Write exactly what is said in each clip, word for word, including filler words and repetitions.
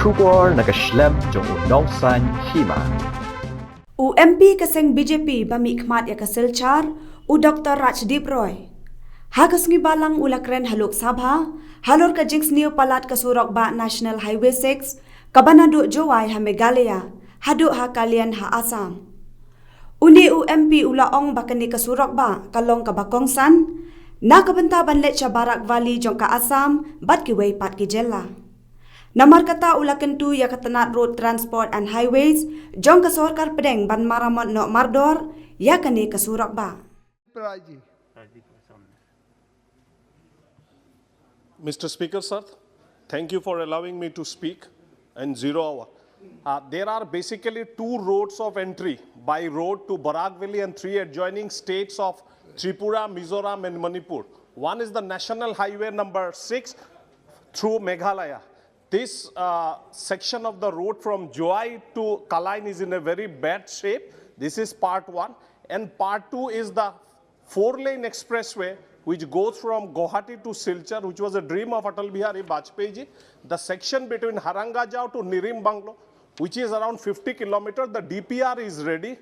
Khubor na ka shlem jong u Nongsaiñ Hima. U M P ka seng B J P ba mih khmat ïa ka Silchar, u Doctor Rajdeep Roy, ha ka sngi Balang u la kren ha Lok Sabha halor ka jingsniew palat ka surok bah National Highway six, kaba naduh Jowai ha Meghalaya haduh ha Kalyan ha Assam. Une u M P u la ong ba kane ka surok bah ka long kaba kongsan na ka bynta ban leit sha Barak Valley jong ka Assam bad kiwei pat ki jylla. Namar kata u la kyntu ïa ka tnat Road Transport and Highways jong ka sorkar pdeng ban maramot noh mardor ïa kane ka surok bah. Mister Speaker, sir, thank you for allowing me to speak in zero hour. Uh, there are basically two roads of entry by road to Barak Valley and three adjoining states of Tripura, Mizoram, and Manipur. One is the National Highway number six through Meghalaya. This uh, section of the road from Jowai to Kalyan is in a very bad shape. This is part one. And part two is the four lane expressway which goes from Guwahati to Silchar, which was a dream of Atal Bihari Vajpayee ji. The section between Harangajao to Nirim Banglo, which is around fifty kilometers, the D P R is ready.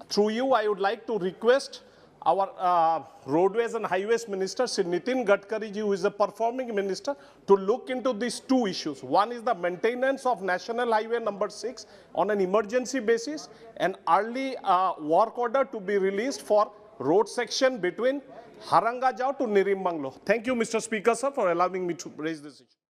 Through you, I would like to request our uh, roadways and highways minister, Shri Nitin Gadkari ji, who is a performing minister, to look into these two issues. One is the maintenance of National Highway number six on an emergency basis and early uh, work order to be released for road section between Harangajao to Nirim Banglo. Thank you, Mister Speaker, sir, for allowing me to raise this issue.